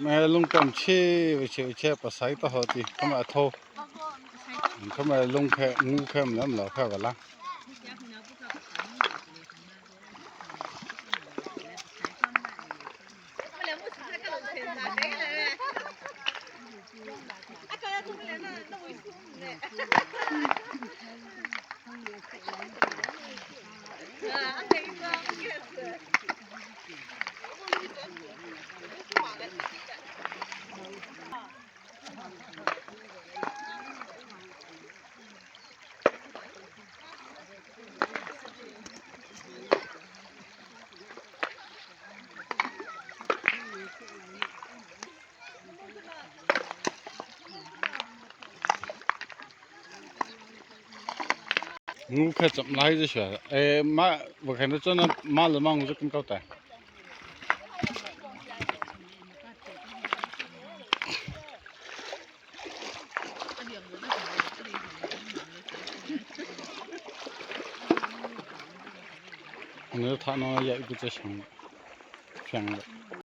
ແມ່ລຸງຕຳເຊ ເຊ ເຊ ປາໄຊຕະຫໍຕິ ເຂົ້າມາໂທ ເຂົ້າມາລົງແຄ ງູແຄມແລ້ວ ແລ້ວແຄວະລະ. ງູແຄຈຳໄລຈະເຊື່ອ ເອ ມາ ບໍ່ແຄ່ນຈະນຳມາລະມັງຈະກິນເຂົ້າແຕ່ ເນື້ອທະນອຍໃຫຍ່ ອີກຈະຊ່າງແຂງ.